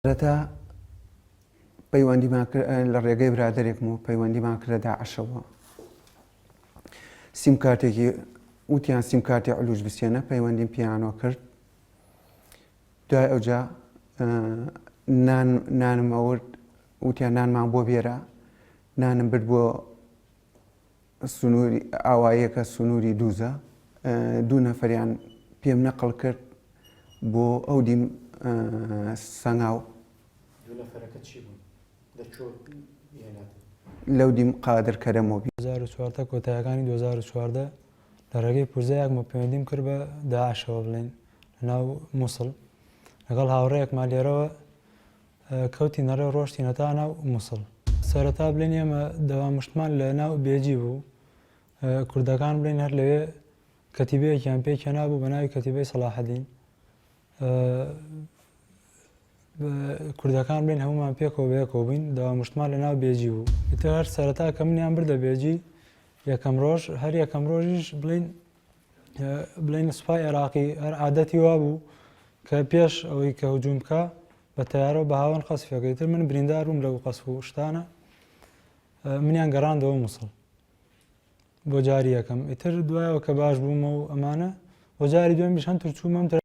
سەرەتا پەیوەندیمان کرد لە ڕێگەی برادەرێکم و پەیوەندیمان کردە داعشەوە سیم کارتێکی وتیان سیم کارتی علوج بسێنە پەیوەندیم پیانەوە کرد دوای ئەوجا نان نانم ئەورد وتیان نانمان بۆ بێرە نانم برد بۆ سنووری ئاواییەکە سنووری دووزە دوو نەفەریان پێم نەقڵ کرد بۆ ئەو دیم سەنگاو. دوو نەفەرەکە چی بوون؟ لە کوێ هێناتن؟ لەو دیم قادر کەرەمۆ بی. 2014 کۆتایەکانی 2014 لە ڕێگەی پورزایەکمەوە پەیوەندیم کرد بە داعشەوە بڵێین لەناو موسڵ لەگەڵ هاوڕێیەکمان لێرەوە کەوتینە ڕێ و ڕۆشتینە تا ناو موسڵ. سەرەتا بلێن ئێمە دەوامشتمان لە ناو بێجی بوو، کوردەکان بلێن هەر لەوێ کەتیبەیەکیان پێک هێنابوو بە ناوی کەتیبەی سەڵاحەدین. کوردەکان بلێن هەموومان پێکەوە بەیەکەوە بووین، دەوامشتمان لە ناو بێجی بوو. ئیتر هەر سەرەتا کە منیان بردە بێجی یەکەم ڕۆژ، هەر یەکەم ڕۆژیش بلێن بلێن سوپای عێراقی هەر عادەتی وابوو کە پێش ئەوەی کە هجوم بکا بە تەیارەوە بە هاوەن قەسفەکە ئیتر من بریندار بووم لەو قەسف و شتانە منیان گەڕاندەوە موسڵ بۆ جاری یەکەم ئیتر دوایەوە کە باش بوومەوە ئەمانە بۆ جاری دوێمیش هەنتر چوومەم تر.